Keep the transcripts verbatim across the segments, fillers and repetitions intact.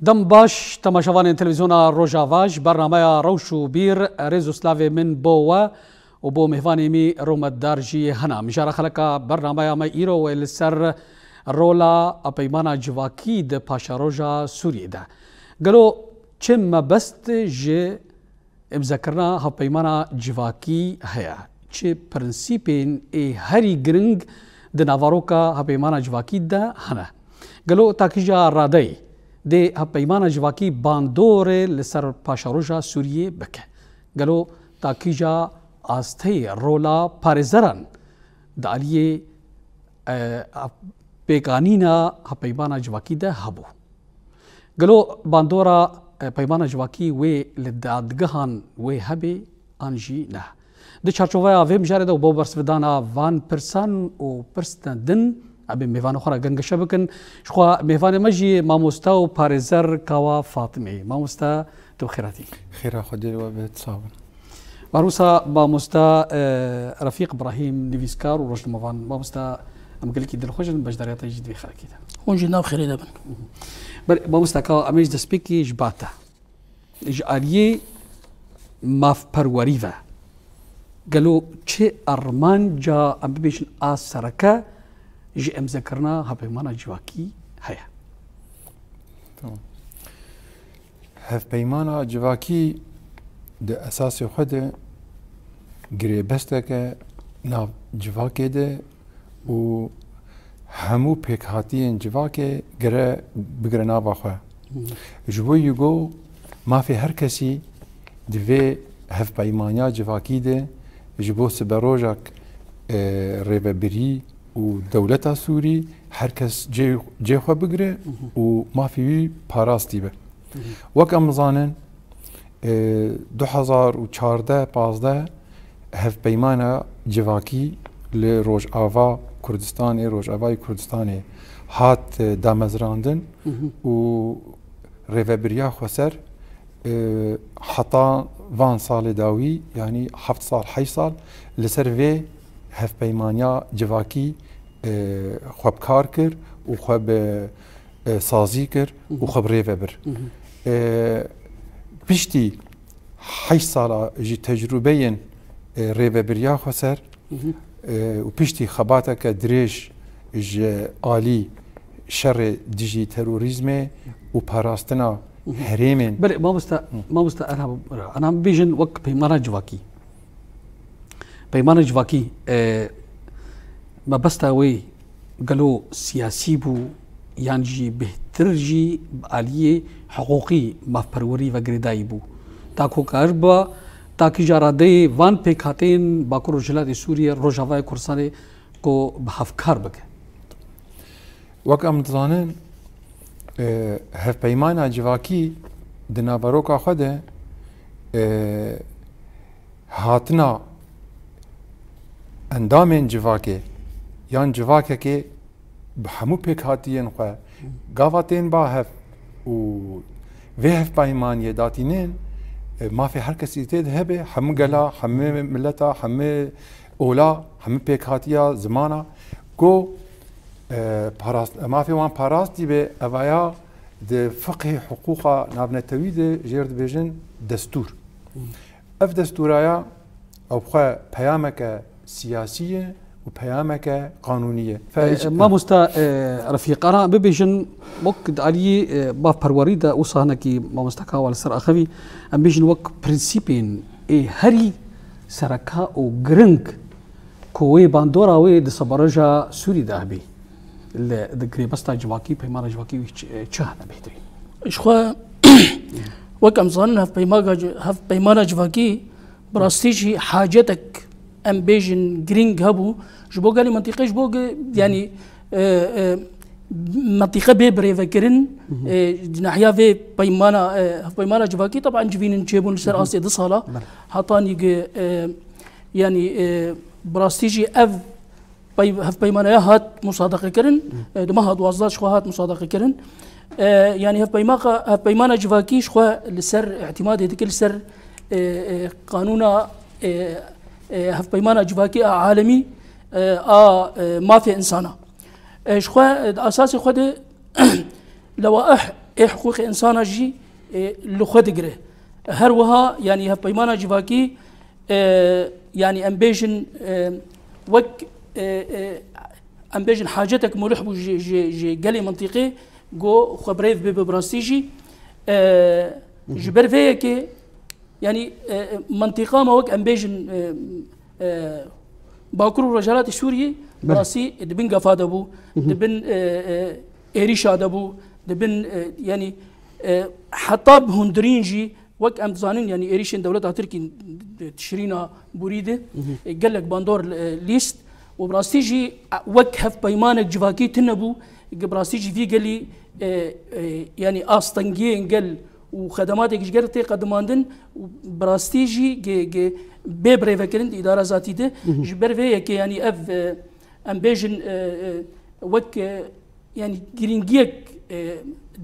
Dem baş, temaşevanên televîzyona Rojava, ji bernameya Rewş û Bîr, rêz û slavê min bo we û bo mêvanê me rûmetdar jî hene. Mijara xeleka bernameya me îro wê li ser rola peymana civakî di paşeroja Sûriyê de. Gelo çi mebest ji îmzekirina hevpeymana civakî heye? Çi prensîpên ê herî giring di navaroka hevpeymana civakî de hene? Gelo ta kîja radeyê dê hevpeymana civakî bandorê li ser paşeroja Sûriyê bike? Gelo ta kîja asteyê rola parêzeran di aliyê, e, pêkanîna hevpeymana civakî de hebû? Gelo bandora, e, peymana civakî wê li dadgehan wê hebe an jî ne? Di çarçoveya vê mijarê de û bo bersivdana van pirsan û pirsên din, em ê mêvanê xwe re gengeşe bikin. Ji xwe mêvanê me jî mamoste û parêzer Kawa Fatimê. Mamoste, tu bi xêr hatî. Xêra Xwedê li we be, sax bin. Barwisa mamoste, e, Refîq Ibrahîm, nivîskar û rojnamevan. Mamoste, em gelekî dilxweş in, beşdariya te jî di vê xelekê de. Hûn jî nav xêrê de bin. Belê, mamoste, ka em ê ji destpêkê ji ba te. Ji aliyê mafperwerî ve, gelo çi armanca, em bibêjin, a sereke ji îmzekirina hevpeymana civakî heye? Tamam. Hevpeymana civakî di esasê xwe de girêbesteke nav civakê de û hemû pêkhatiyên civakê gire, bigire nava xwe. Ji bo Hugo, mafê her kesî di vê hevpeymaniya civakî de ji bo siberojek, e, rêvebirî û dewleta Sûrî her kes cê, cê xwe bigire û mafê wî parastî be. Wek em zanin, e, du hezar û çardeh pazdeh hevpeymana civakî li Rojava Kurdistanê, Rojavayê Kurdistanê hat, e, damezrandin û rêvebiriya xweser, e, heta van salê dawî, yanî heft sal, heşt sal li ser vê hevpeymaniya civakî, e, xwe bi kar kir û xwe bi, e, sazî kir û xwe bi rê ve bir. E, piştî heşt sala ji tecrûbeyên, e, rêvebiriya xweser, e, û piştî xebateke dirêj ji alî şerê dijî terorîzmê û parastina herêmên. Belê, mamoste, mamoste Erham, ana bibêjin wek peymana civakî. Peymana civakî, e, mebesta wê gelo siyasî bû, yan jî bêhtir jî bi aliyê hiqûqî, mafperwerî ve girêdayî bû? Ta ku kariba, ta kîja radeyê van pêkhateyên Bakur Rojhilatê Sûriyê, Rojavayê Kurdistanê ku bi hevkar bike? Wek em dizanin, e, hevpeymana civakî di naveroka xwe de, e, hatina endamên civakê yan civakekê bi hemû pêkhatiyên xwe gava tên ba hev û vê hevpeymaniyê datînên, e, mafê her kesî tê de hebe, hemû gela, hemû mileta, hemû ola, hemû pêkhatiya, zimana, ku, e, parast-, mafê wan parastî be, evaya di fiqhê hiqûqa navnetewî de jêr dibêjin destûr. Ev destûraya ew xwe peyameke siyasî ye û peyameke qanûnî ye. Fe-, E, mamosta, e, Refîq, ana bibêjin, wek di aliyê, e, mafperwerî de wisa hinekî mamosta Kawa li ser axivî, em bêjin wek prensîpên ê herî sereka û giring ku wê bandora wê di seberoja Sûrî de hebî, li, di girêbesta civakî, peymana civakî wî çi, çi hene bêhtirîn? Ji xwe, wek em zanin, hevpeymaka ci-, hevpeymana civakî bi rastî jî hacetek, em bêjin, girîng hebû ji bo gelê mintîqê, ji bo ge-, yanî, e, e, mintîqe bê birêvekirin, e, di nahiya vê peymana, e, hevpeymana civakî, teban civînin çêbûn li ser astê du sala. Hetanî ge, e, yanî, e, bi rastî jî ev pey-, hevpeymanaya hat musadeqekirin, e, di meha duwazdeh ji xwe hat musadeqekirin. E, yanî hevpeymaka-, hevpeymana civakî ji xwe li ser îtîmadê dike, li ser, e, e, qanûna, e, e, hevpeymana civakî a alemî, e, a, e, mafê insana. E, ji xwe, e, di asasê xwe de lewaih ê hiqûqê insana jî, e, li xwe digire. Her wiha, yanî hevpeymana civakî, e, yanî em bêjin, e, wek, e, e, em bêjin hacetek mulih bû ji, ji, ji gelê mintîqê, go xwe bi rêv bibe bi rastî jî. E, ji ber vê yekê, yanî, e, e, mintîqa me wek em bêjin, e, e, Bakur û Rojhilatê Sûriyê bi Belê. rastî di bin gefa de bû, di bin, e, e, êrîşa de bû, di bin, e, yanî, e, heta bi hundirîn jî wek em dizanin, yanî êrîşên dewleta Tirkî di Tişrîna borî de, e, gelek bandor, e, lîst û bi rastî jî, e, wek hevpeymanek civakî tune bû, bi rastî jî vî gelî, e, e, yanî astengiyên gel û xedematê ji gel tê qedimandin û bi rastî jî ge-, ge-, bê birêvekirin di îdara zatî de. Ji ber vê yekê, yanî ev, e, em bêjin, e, e, wek, e, yanî girîngiyek, e,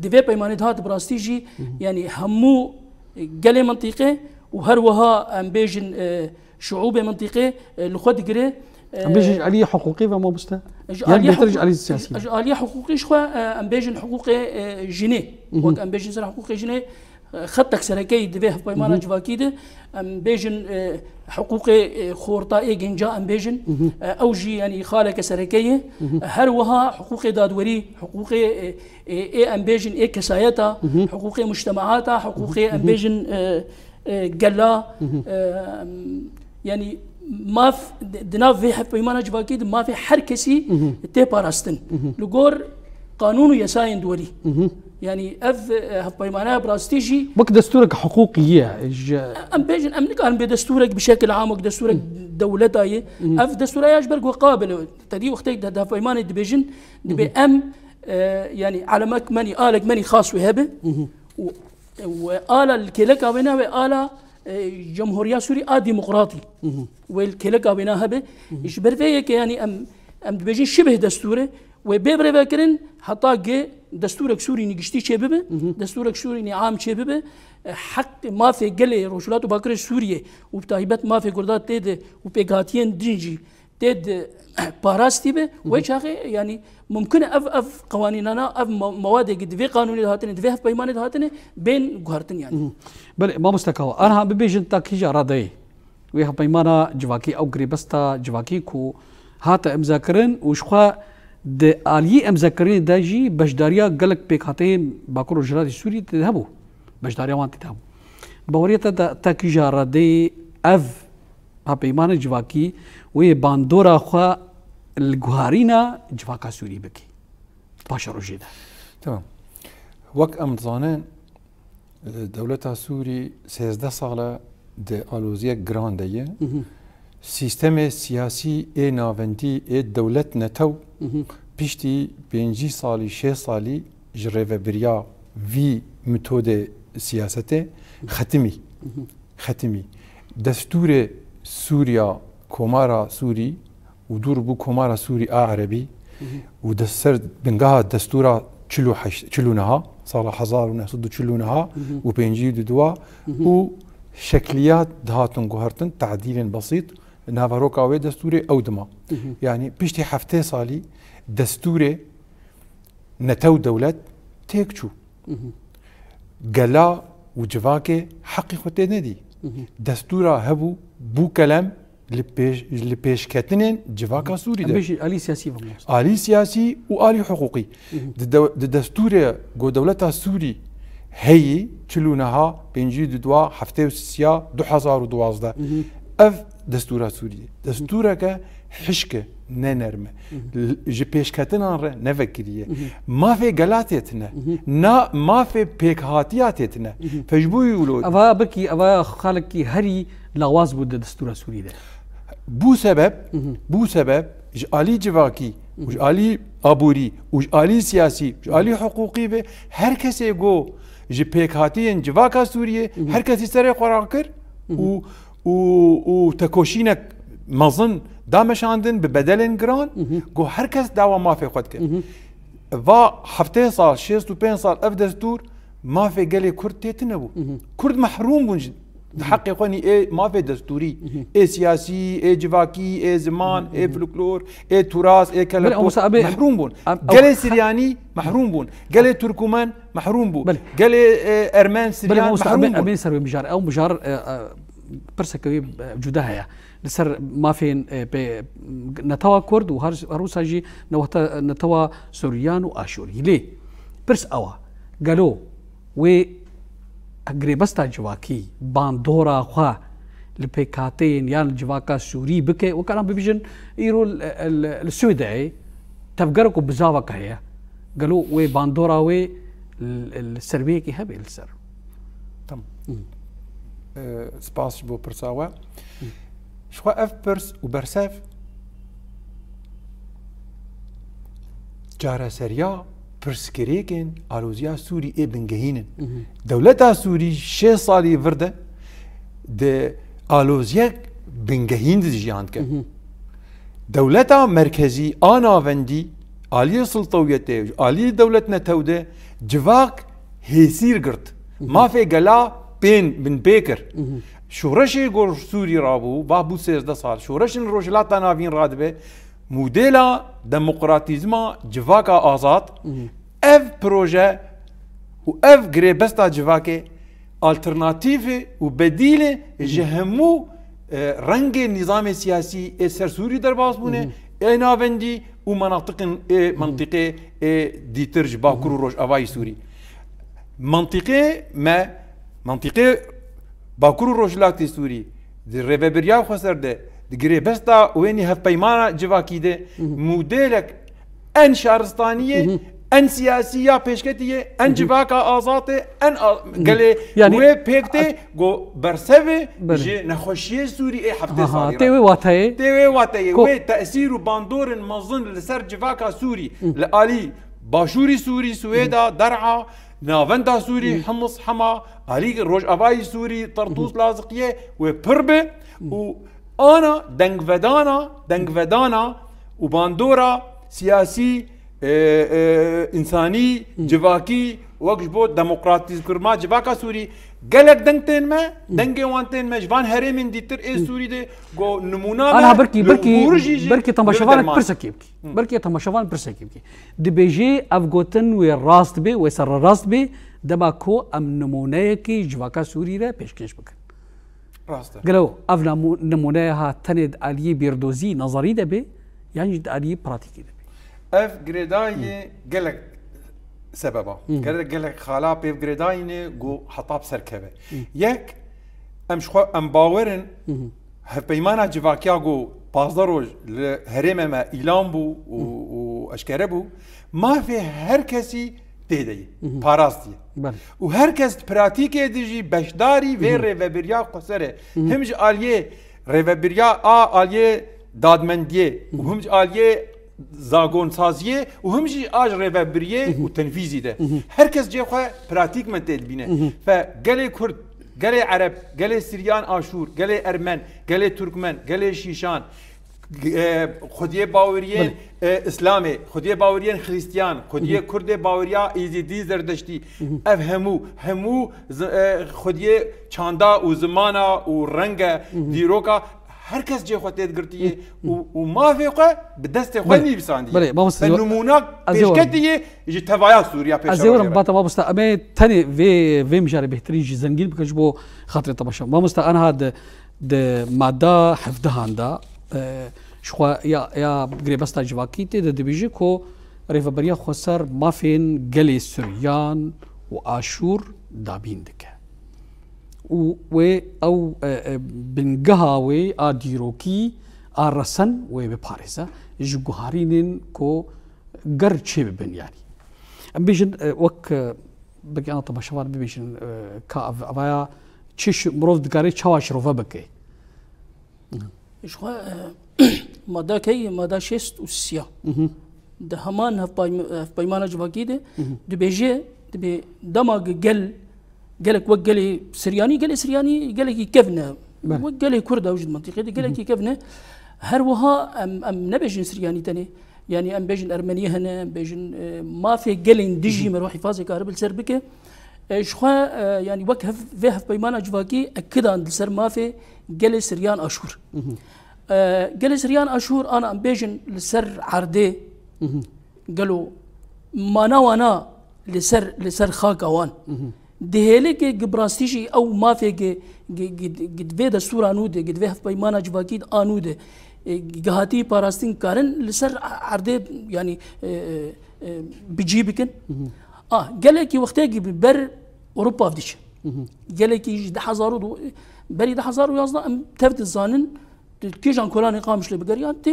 di vê peymanê de hat bi rastî jî, yanî hemû gelê mintîqê û her wiha em bêjin, e, şuûbê mintîqê, e, li xwe digire. E, Em bêjin ji aliyê hiqûqî ve mamoste? Ji Yan aliyê bêtir ji hiqû-, aliyê siyasî ve? Ji aliyê hiqûqî ji xwe, e, em bêjin hiqûqê, e, jinê. Wek em bêjin ser hiqûqê jinê, e, xetek serekeyî di vê hevpeymana civakî de, em bêjin, e, hiqûqê, e, xorta ê genca em bêjin, e, ew jî yanî xaleke sereke ye. E, her wiha hiqûqê dadwerî, hiqûqê, e, e, ê em bêjin ê kesayeta, hiqûqê mujtemaata, hiqûqê em bêjin, e, e, gela, e, em, yanî maf di, di nav vê hevpeymana civakî de mafê her kesî tê parastin. Li gor qanûn û yasayên duwerî. Yanî ev, e, hevpeymane bi rastî jî Wek destûrek hiqûqî ye. Ji em bêjin, em nikarin bê destûrek bi şekil am wek destûrek dewleta ye. Ev destûra ya ji ber ku qabil e. Te dî wextê de hevpeymanê dibêjin, dibê em, e, yanî elemek menî, alek menî xas wê hebe. Û, û ala li kêleka wê navê ala, e, Cemhuriya Sûrî a Demokratî. Wê li kêleka wê na hebe. Ji ber vê yekê yanî em, em dibêjin şibih destûre. Wê bê birêvekirin heta ge destûrek Sûrî nî giştî çêbibe, destûrek Sûrî nî am çêbibe, e, heq mafê gelê Rojhilat û Bakurê Sûriyê û bi taybet mafê Kurda tê de û pêkhatiyên din jî tê de parastî be, wê çaxê, yanî mumkin e ev, ev qewanînana, ev me-, mewadê ki di vê qanûnê de hatine, di vê hevpeymanê de hatine, bên guhertin yanî. Belê, mamoste Kawa, aniha bibêjin ta kîja radeyê? Wê hevpeymana civakî, ew girêbesta civakî ku hate imzekirin û ji xwe di aliyê imzekirinê de jî beşdariya gelek pêkhateyên Bakur û Rojhilatê Sûriyê tê de hebû. Beşdariya wan tê de hebû. Baweriya te de, te kîja redeyê ev hevpeymana civakî wê bandora xwe li guharîna civaka Sûrî bike? Paşerojê de. Tamam. Wek em dizanin, Dewleta Sûrî sêzdeh sal e di aloziyek giran de ye. Sîstemê siyasî ê navendî ê dewlet netew piştî pêncî salî, şêst salî ji rêvebiriya vî metodê siyasetê xetimî. Xetimî. Destûrê Sûriya, Komara Sûrî û dûr bû Komara Sûrî a Erebî û de ser bingeha destûra çil û heşt, çil û neha, sala hezar û neh sed û çil û neha û pêncî û dua û şekliyat dihatin guhertin, tadîlên besît, naveroka wê destûrê ew dima. Yanî piştî heftê salî destûrê netew dewlet têk çû. Gela û civakê heqî xwe tê nedî. Destûra hebû bû kelem li pêş, li pêşketinên civaka Sûrî Em de. bêjin alî siyasî ve mamoste. Alî siyasî û alî hiqûqî. Di dew-, di destûrê ku dewleta Sûrî heyî, çil û neha, pêncî û dua, heftê û sisiya, du hezar û duwazdeh. Ev destûra Sûriyê. Destûreke hişk e, ne nerm e. L-, ji pêşketinan re nevekiriye. Mafê gela tê tine. Na mafê pêkhatiya tê tine. Pejbûyî wilo. Eva bikî, eva xalekî herî lawaz bû di destûra Sûrî de. Bû sebeb, bû sebeb ji alî civakî û ji alî aborî û ji alî siyasî, ji alî hiqûqî ve her kesê go ji pêkhatiyên civaka Sûriyê, her kesî serê xwe rakir û, û, û tekoşînek mezin dameşandin bi bedelên giran, go her kes dawa mafê xwe dike. Va heftê sal, şêst û pênc sal ev destûr mafê gelê Kurd tê tine bû. Kurd mehrûm bûn ji, Di heqê xwe nî ê mafê destûrî, ê siyasî, ê civakî, ê ziman, ê folklor, ê turas, ê Belê, kelepo mamosta, em ê, mehrûm bûn. em, ew Gelê he- Siryanî mehrûm bûn. Gelê Turkumen mehrûm bû. Belê. Gelê, e, Ermen, Belê, Siryan mamosta, em ê, mehrûm em bûn. ê ser wê mijar. Ew mijar, e, e, pirseke wê, e, cuda heye. Li ser mafên, e, pê, netewa Kurd û her, her wisa jî newehta netewa Suryan û Aşûrî. Lê pirs ew e, gelo wê girêbesta civakî, bandora xwe li pêkhateyên yan li civaka Sûrî bike, wek eran bibêjin, îro li, li, li Swêdeyê tevgerek û bizavek heye. Gelo wê bandora wê li, li ser wê yekê hebe li ser? Tamam. Hı. Ee, spas ji bo pirsa we. Hı. Ji xwe ev pirs û bersev çareseriya pirsgirêkên aloziya Sûrî ê bingehîn in. Hı hı. Dewleta Sûrî şêst salî vir de di aloziyek bingehîn de jiyan dike. Hı hı. Dewleta merkezî a navendî aliyê siltewiyetê, aliyê dewlet netew de civak hêsîr girt. Hı hı. Mafê gela pên binpê kir. Hı hı. Şoreşê gor Sûrî rabû, va bû sêzdeh sal. Şoreşin Rojhilata Navîn radibe, modela demokratîzma civaka azad, Hı hı. ev proje û ev girêbesta civakê alternatîfê û bedîlê Hı hı. ji hemû, e, rengê nîzamê siyasî ê ser Sûrî derbas bûne, Hı hı. ê navendî û menatiqên ê Hı hı. mentiqê ê dîtir ji Bakur û Hı hı. Rojavayî Sûrî. Mentiqê me, mentiqê Bakur û Rojhilatê Sûrî di rêvebiriya xweser de, di girêbesta wênî hevpeymana civakî de Hı hı. modêlek en şaristaniyê, Hı hı. en siyasî ya pêşketiyê, en Hı hı. civaka azatê, en a-, Hı hı. gelê Yani, wê pêk tê a- ku bersevê Belê. ji nexweşiyê Sûrî ê heftê Ha, ha, salî tê re. wê wateyê. Tê wê wateyê, Ko- wê tesîr û bandorên mezin li ser civaka Sûrî, Hı. li alî Başûrî Sûrî, Swêda, Der'a, Navenda Sûrî, Hı. Hims, Hema, alî Rojavayî Sûrî, Tertûs, Hı. Laziqiyê wê pir be Hı. û ana dengvedana, dengvedana û bandora siyasî, e, e, însanî, Hı. civakî, wek ji bo demokratîzkirina civaka Sûrî, gelek deng tên me, Hı. dengê wan tên me ji van herêmên dîtir ê Hı. Sûrî de, go nimûna Ana me, belkî, li belkî, hûr jî jî belkî li temaşevanek derman. pirsekê bikî. Hı. Belkî temaşevan pirsekê bikî. Dibêjê ev gotin wê rast bê, wê serrerast bê, dema ku em nimûneyekê civaka Sûrî re pêşkêş bikin. Rast e. Gelo ev namû-, nimûneya ha tenê di aliyê bîrdozî, nezerî de bê, yan jî di aliyê pratîkê de bê? Ev girêdayî Hı. gelek sebeba. Hı. Gelek, gelek xala pê girêdayî ne ku heta bi ser keve. Hı. Yek, em ji xwe, em bawer in, Hı hı. hevpeymana civakiya ku pazdeh roj li herêmê me îlan bû û, Hı. û eşkere bû, mafê her kesî tê de ye, Hı hı. parastiye. Belê. Û her kes di pratîkê de jî beşdarî vê Hı hı. rêvebiriya xweser e. Hı hı. Him ji aliyê rêvebiriya a aliyê dadmendiyê Hı hı. û him ji aliyê zagonsaziyê û him jî a ji rêvebiriyê Hı hı. û tenfîzî de. Hı hı. Her kes cê xwe pratîk me tê dibîne. Hı hı. Fe gelê Kurd, gelê Ereb, gelê Siryan Aşûr, gelê Ermen, gelê Türkmen, gelê Şîşan, e, xwediyê baweriyên, Belê. e, Îslamê, xwediyê baweriyên Xrîstiyan, xwediyê Hı hı. Kurdê baweriya Êzîdî, Zerdeştî, Hı hı. ev hemû, hemû zi-, e, xwediyê çanda û zimana û renge, Hı hı. dîroka, her kes cê xwe tê digirtiye Hı hı. û, û mafê xwe bi destê xwe Belê. nivîsandiye. Belê, mamoste, Be ez ê nimûna ez ê werim. pêşketiye ji tevaya Sûriya Ez ê werim, pêşerojê re. bata mamoste, em ê tenê vê, vê mijarê bêhtirîn jî zengîn bikin ji bo xatirê temaşe. Mamoste, aniha di, di mada hevdehan de, e, ji xwe ya, ya girêbesta civakî tê de dibêje ku Rêveberiya Xweser mafên gelê Suryan û Aşûr dabîn dike. Û wê ew, e, e, bingeha wê a dîrokî, a resen wê biparêze ji guharînên ku ger çê bibin, yanî. Em bêjin, e, wek, e, belkî ana temaşevan bibêjin, e, ka ev, evaya çi şi-, mirov dikare çawa şirove bike? Ji xwe, e, mada key, mada şêst û sisiya. Hı hı. Di heman hevpayme-, hevpeymana civakî de Hı hı. dibêje, dibê dema ge-, gel, gelek wek gelê Siryanî, gelê Siryanî gelekî kevn e. Belê. Wek gelê Kurd ew jî di mentiqê de Hı hı. gelekî kevn e. Her wiha em, em nebêjin Siryanî tenê. Yanî em bêjin Ermeniyê hene, em bêjin, e, mafê gelên dijî Hı hı. me ro hîfazê karibe li ser bike. E, ji xwe, e, yanî wek hev-, vê hevpeymana civakî ekidan li ser mafê gelê Siryan Aşûr. E, gelê Siryan Aşûr, ana em bêjin li ser erdê, gelo mana wana li ser, li ser xaka wan. Dihêlê ke gi bi rastî jî ew mafê gi, gi, gi, gi vê destûra nû de, gi vê hevpeymana civakî de a nû de, e, gihatî parastin karin li ser erdê, yanî, e, e, e, bi cî bikin. A, gelekî wextê gi bi ber Ewropa diçe. Gelekî ji du hezar û du, berî du hezar û yazdeh em tev dizanin, tu kêjan kolanê Qamişlo bigeriyan, tê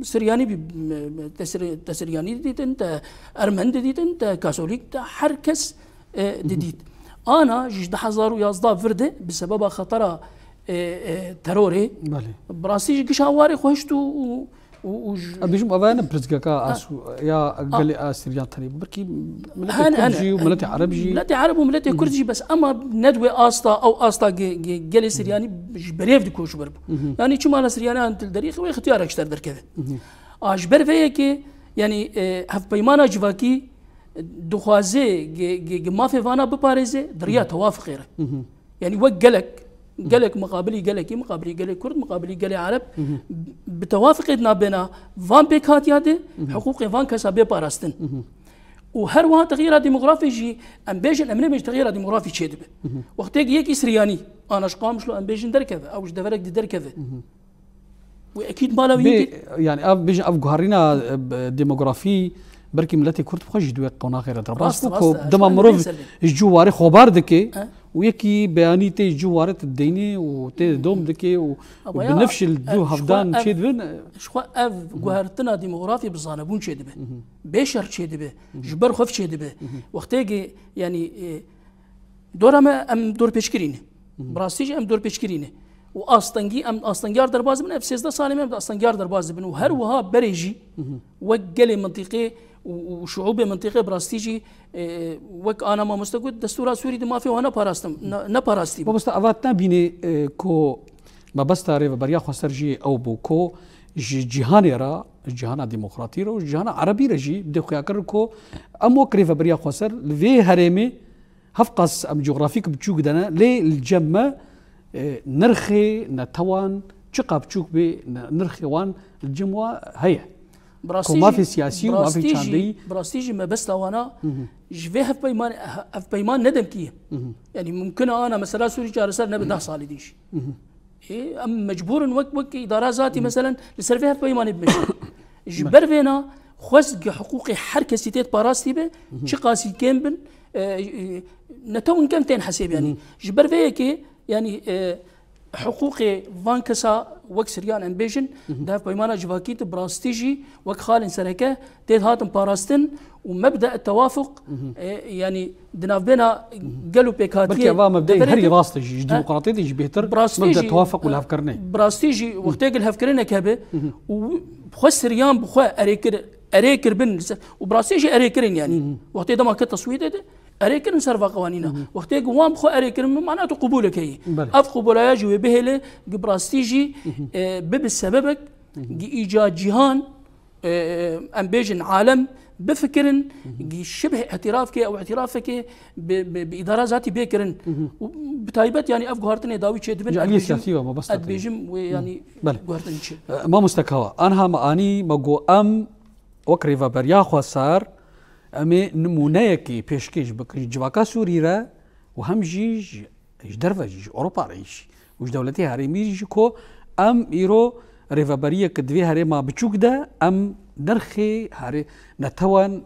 Siryanî bî, te Sir-, te Siryanî didîtin, te Ermen didîtin, te Kasolîk, te her kes, e, didît. Ana ji du hezar û yazdeh vir de bi sebeba xetera, e, e, terorê, Belê. bi rastî ji gişa warê xwe hişt û, û, û, û ji Em bêjim, eva ne pirsgeka Ha. Asu-, ya Ha. gelê Asiryan tenê. Belkî miletê Hene, Kurd hene. jî û miletê Ereb jî. Miletê Ereb û miletê Kurd jî bes, ama ne di wê asta, ew asta ge-, ge-, gelê Siryanî ji berêv dikoş ber bû. Yanî çima la Siryanî an til derî, wê xitiyarek ji der derkeve. A ji ber vê yekê, yanî, e, hevpeymana civakî dixwaze ge-, ge-, ge mafê vana biparêze, di riya tewafiqê re. Yanî wek gelek, gelek miqabilî gelekî, miqabilî gelê Kurd, miqabilî gelê Ereb, bi tewafiqê di navbêna van pêkhatiya de, hiqûqê van kesa bê parastin. Û her wiha texyera demografî jî, em bêjin, em nebêjin texyera demografî çêdibe. Wextê yekî Siryanî, ana ji Qamişlo em bêjin derkeve, ew ji deverek di derkeve. Wê ekîd mala wî Bê, yekî yanî ev bêjin, ev guherîna, e, demografî, belkî miletê Kurd bi xwe jî di wê qonaxê re derbas Rast, bû, rast, ku ez dema dibêm mirov ser bê. ji cû warê xwebar dike, He. û yekî beyanî tê ji cû warê te deynê û tê dom dike û, û Ama bi ya, nifş li e, dû ji xwe hevdan ev, çê dibin, e, ji xwe ev guhertina demografî bi zanebûn çê dibe. Bê şer çê dibe. Ji ber xwe çê dibe. Wextê ki, yanî, e, dora me em dorpêçkirî ne. Bi rastî jî em dorpêçkirî ne. Û astengî, em astengiyar derbas dibin, ev sêzdeh salê me em de astengiyar derbas dibin. Û her wiha berê jî wek gelê mintîqê û, û şuûbê mintîqê bi rastî jî, e, wek ana mamoste got, destûra Sûrî di mafê wan neparastin, ne, neparastî bû. Mamoste, eva te nebînê, e, ku mebesta Rêveberiya Xweser jî ew bû ku ji cîhanê re, ji cîhana demokratî re û ji cîhana erebî re jî dê xuya kir ku em wek Rêveberiya Xweser li vê herêmê hevqas em cografîk biçûk de ne, lê li cem me, e, nirxê netewan çiqa biçûk bê, ne-, nirxê wan li cem we heye. Bi rastî Ku mafê jî, siyasî bi û mafê rastî jî, çandeyî. bi rastî jî mebesta wana ji vê hevpeyman, he-, hevpeyman ne demkî ye. Yanî mumkin e ana mesela Sûrî çareser nebe deh salî din jî. Ê, em mecbûr in wek, wek îdara zatî, meselen, li ser vê hevpeymanê bimeşin. Ji ber vêna xwest ki hiqûqê her kesî têt parastî be, çiqasî kêm bin, e, e, netewin kem tên hesêb, yanî. Ji ber vê yekê, yanî, e, hiqûqê van kesa wek Siryan em bêjin, di hevpeymana civakî de bi rastî jî wek xalên sereke tê hatin parastin û mebde tewafuq, e, yanî di navbêna gel û pêkhatiyê Belkî eva mebdeyê deverê herî de rast e jî, ji E, demokratiyê de jî bêhtir bi rastî mebde jî, tewafuq û e, levkirinê. bi rastî jî wextê gel hevkirinek hebe û xwe Siryan bi xwe erê kir, erê kir bin li ser, û bi rastî jî erê kirin yanî. Wextê dema ke teswîdê de, erê kirin ser va qewanîna. Wextê ki wan bi xwe erê kirin, min mana tu qubûlek heyî. Belê. Ev qubûlaya jî wê bihêle, ki bi rastî jî, e, bibe sebebek, ki îca cîhan, e, em bêjin alem, bifikirin, ki şibh îtirafkê ew îtirafekê bi, bi, bi îdara zatî bê kirin. Û bi taybet, yanî ev guhartinê dawî çê dibin, Ji aliyê ez bêjim, siyasî ve mabesta ez te. bêjim wê, yanî Belê. guhartin çi. E, mamoste Kawa, anha me anî, me got em wek Rêveberiya Xweser, em ê nimûneyekê pêşkêş bikin ji civaka Sûrî re û hem jî ji, ji derve jî, ji Ewropa re jî û ji dewletê herêmî jî ku em îro rêveberiyek di vê herêma biçûk de em nirxê herê netewan,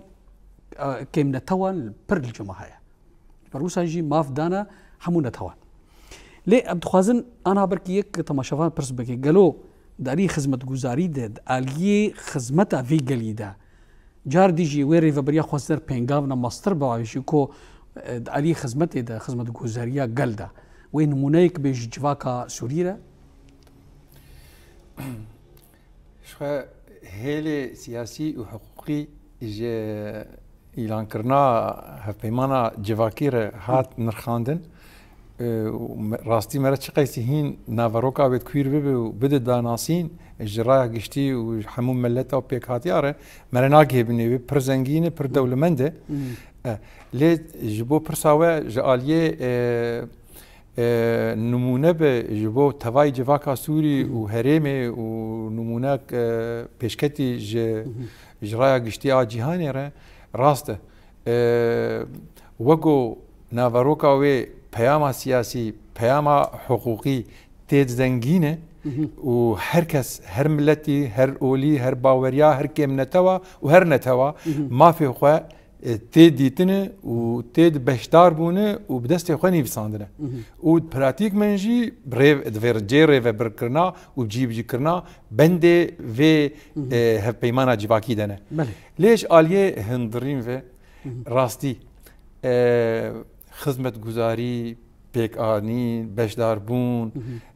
e, kêmnetewan pir li cem me heye. Ji ber wisa jî maf dane hemû netewan. Lê em dixwazin ana ber ki yek temaşevan pirs bike, gelo di aliyê xizmetguzarî de, di aliyê xizmeta vê gelî de, car dî jî wê Rêveberiya Xweser pêngav ne mestir bi awê jî ku, e, di aliyê xizmetê de, xizmetguzariya gel de, wê nimûneyek bê ji civaka Sûrî re? Ji xwe hêlê siyasî û hiqûqî ji îlankirina hevpeymana civakî re hat nirxandin. Û me, rastî me re çiqeysî hîn naveroka wê di kuîr bibe û bide danasîn, ji raya giştî û hemû mileta û pêkhatiya re me re nagihê binê wê pir zengîn e, pir dewlemend e. E, lê ji bo pirsa we ji aliyê, e, e, nimûne be ji bo tevayî civaka Sûrî û herêmê û nimûnek, e, pêşketî ji, ji raya giştî a cîhanê re rast e. E, wego naveroka wê peyama siyasî, peyama hiqûqî tê zengîn e û her kes, her miletî, her olî, her baweriya, her kêmnetewa û her netewa mafê xwe, e, tê dîtine û tê di beşdar bûne û bi destê xwe nivîsandine. Û di pratîk min jî rê-, di vê cê rêvebirkirina û cîbicîkirina bendê vê, e, hevpeymana civakî de ne. Belê. Lê ji aliyê hundirîn ve rastî, e, xizmetguzarî, pêkanîn, beşdarbûn,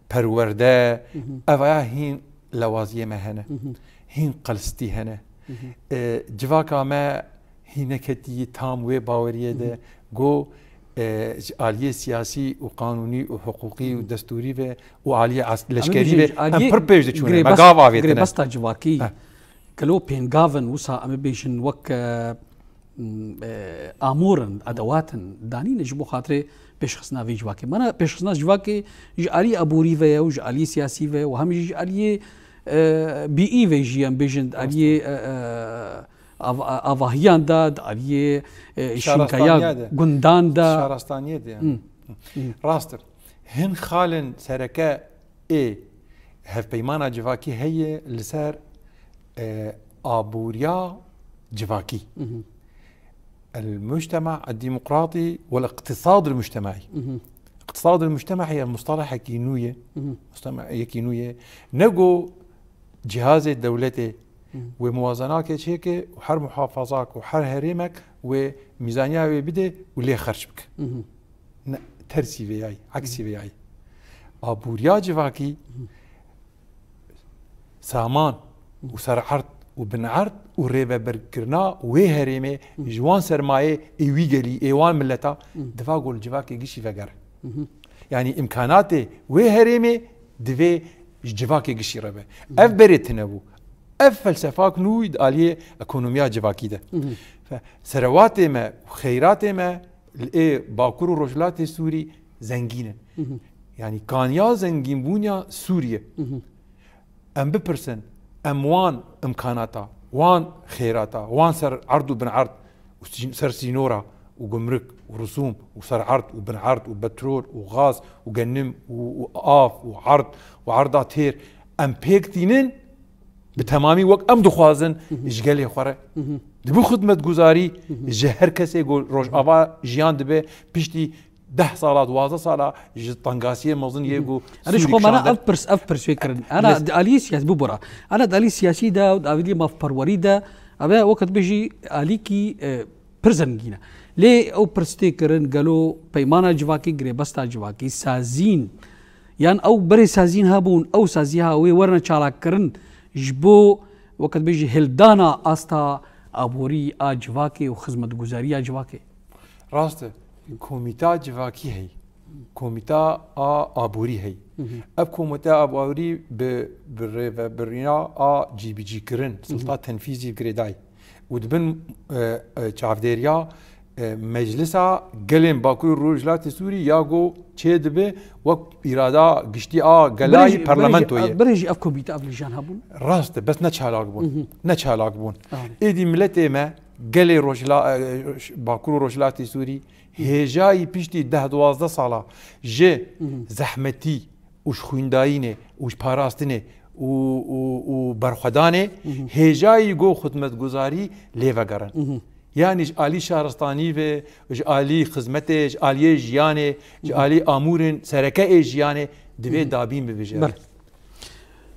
perwerde, evaya hîn lewaziyê me hene. Hîn qelstî hene. E, civaka me hîn neketiyî tam wê baweriyê de go, e, ji aliyê siyasî û qanûnî û hiqûqî û destûrî ve û aliyê as-, leşkerî ve em pir pêş diçûne. Me gav avêtine. Girêbesta civakî, gelo pêngav in, wisa em ê bêjin wek, e, m, e, amûr in, edewat in, danîne ji bo xatirê pêşxistina vê civakê. Mana pêşxistina civakê ji alî aborî ve ye û ji alî siyasî ve û hem jî ji aliyê, e, bîî ve jî em bêjin, aliyê, e, e, av-, avahiyan de, di aliyê, e, şînkeya gundan de. Şarastaniyê de yani. Rast e. Hin xalên sereke ê hevpeymana civakî heye li ser, e, aboriya civakî. المجتمع الديمقراطي والاقتصاد المجتمعي. اقتصاد المجتمعي ev mustalahekî nû ye. Mustalahekî nû ye. Ne go cihazê dewletê wê muwazenakê çêke û her muhafazak û her herêmek wê mîzaniya wê bide û lê xerc bike. Ne, tersî vê yayî, eksî vê yayî. Aboriya civakî saman û sererd û binerd û rêvebirkirina wê herêmê ji wan sermayê ê wî gelî, ê wan mileta, diva go li civakê gişî vegere. Yanî îmkanatê wê herêmê divê ji civakê gişî re be. Ev berê tune bû. Ev felsefak nû di aliyê ekonomiya civakî de. Fe-, serewatê me û xeyratê me li ê Bakur û Rojhilatê Sûrî zengîn in. Yanî kaniya zengînbûniya Sûriye. Em bipirsin, em wan imkanata, wan xêrata, wan ser erd û bin erd û sî-, ser sînora û gumruk û rusûm û ser erd û bin erd û petrol û gaz û genim û, û av û erd û erda têr em pêk tînin, bi temamî wek em dixwazin ji gelê xwe re. Dibi xizmetguzarî ji her kesê ku Rojava jiyan dibe piştî deh sala, duwazdeh sala ji tengasiyê mezin yê ku Erê ji Sûrî xwe mana kişande. Ev pirs, ev pirs wê kirin. Ana Yes. di alî siyasî bibûra. Ana di alî siyasî de û di alî mafperwerî de, ev e wekî bêjî alîkî, e, pir zengîn e. Lê ew pirs tê kirin, gelo peymana civakî, girêbesta civakî, sazîn, yan ew berê sazîn hebûn, ew saziya wê werine çalakkirin ji bo, wekî bêjî, hildana asta aborî a civakê û xizmetguzariya civakê? Rast e. Komîta civakî heyî. Komîta a aborî heyî. Ev komîta aborî bi, bi rêvebirina a cîbicîkirin, silta tenfîzî girêdayî. Û dibin, e, e, çavdêriya, e, Meclisa Gelên Bakur û Rojhilatê Sûrî ya ku çê dibe wek îrada giştî a gelayî parlamentoyê. Berê jî ev komîte, ev lîjan hebûn? Rast e, bes ne çalak bûn. Ne çalak bûn. Êdî miletê me, gelê Rojhila-, e, Bakur û Rojhilatê Sûrî hêjayî piştî deh duwazdeh sala ji zehmetî û ji xwîndayînê û ji parastinê û, û, û berxwedanê hêjayî go xizmetguzarî lê vegerin. Yanî ji alî şaristanî ve, ji alî xizmetê, ji aliyê jiyanê, ji alî amûrên sereke ê jiyanê divê dabîn bibijêre. Belê.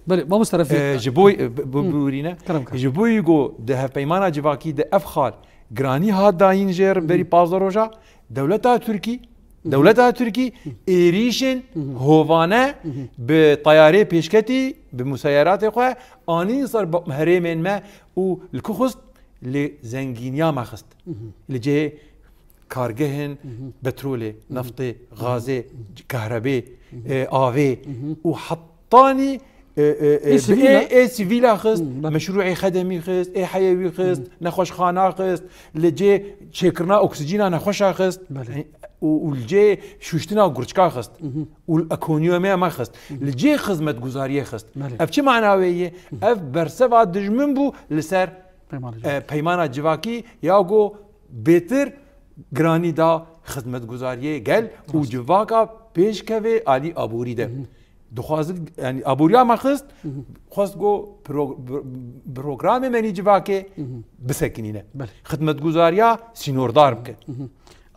Belê, mamoste Refîk. E, ji bo, e, bi, bi, bûrîne. Kerem, kerem. Ji bo ku di hevpeymana civakî de ev xal giranî hat dayîn jê re berî pazdeh roja, dewleta Tirkî, dewleta Tirkî êrîşên hovane bi teyarê pêşketî, bi museyeratê xwe anî ser ba-, herêmên me û li ku xist, li zengîniya me xist. Li cihê kargehên petrolê, neftê, gazê, kahrebê, e, avê û hetanî e, e, e, Ê sivîl ê, e? Ê sivîla xist, Hmm, belê. Meşrûê xedemî xist, ê heyewî xist, Hmm. nexweşxana xist, li cê çêkirina oksijîna nexweşa xist Belê. û, û li cê şûştina gurçka xist Mhm. û li ekonomiyê me xist. Mhm. Li cê xizmetguzariyê xist. Belê. Ev çi mana wê ye? Mhm. Ev berseva dijmin bû li ser, Peymana e, civakî. Peymana civakî ya ku bêtir giranî da xizmetguzariyê gel û Rast. civaka pêşkevê alî aborî de. Mhm. Dixwazin, yani, aboriya me xist, Mhm. xwest ku pro-, pro-, programê me nî civakê Mhm. bisekinîne. Belê. Xidmetguzariya sînordar bike. Mhm.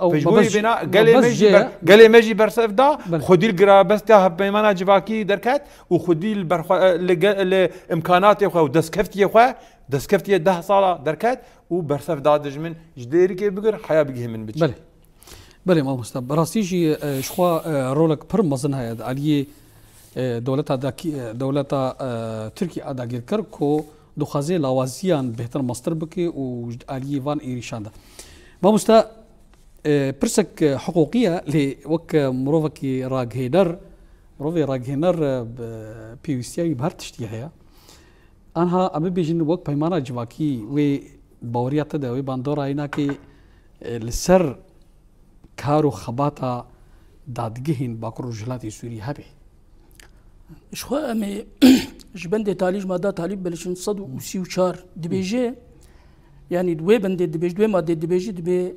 Ew Pêşbûyî mebest bêna, jî, gelê me mebest jî jê ber-, ye. gelê me jî bersev da, Belê. xwedî li girabestiya hevpeymana civakî derket û xwedî li berxwe-, li ge-, li imkanatê xwe û destkeftiyê xwe, destkeftiyê deh sala derket û bersev da dijmin ji dêrikê bigir, heya bigihê min biçî. Belê. Belê mamoste, bi rastî jî, e, ji xwe, e, rolek pir mezin heye di aliyê, e, dewleta dakî-, e, dewleta, e, Tirkî a dagîrker ku dixwaze lawaziyan bêhtir mestir bike û ji aliyê van êrîşan de. Mamoste, e, pirsek, e, hiqûqî ye, lê wek, e, mirovekî ragihêner, mirovê ragihêner, e, bi pêwîstiya wî bi her tiştî heye. Anha em bibêjin wek peymana civakî wê baweriya te de, wê bandora yê nake, e, li ser kar û xebata dadgehên Bakur Rojhilatê Sûrî hebe? Ji xwe em ê ji bendê talî ji madda talî belişin sed û sî û çar dibêje, yanî wê bendê dibêje, wê madê dibêje, dibê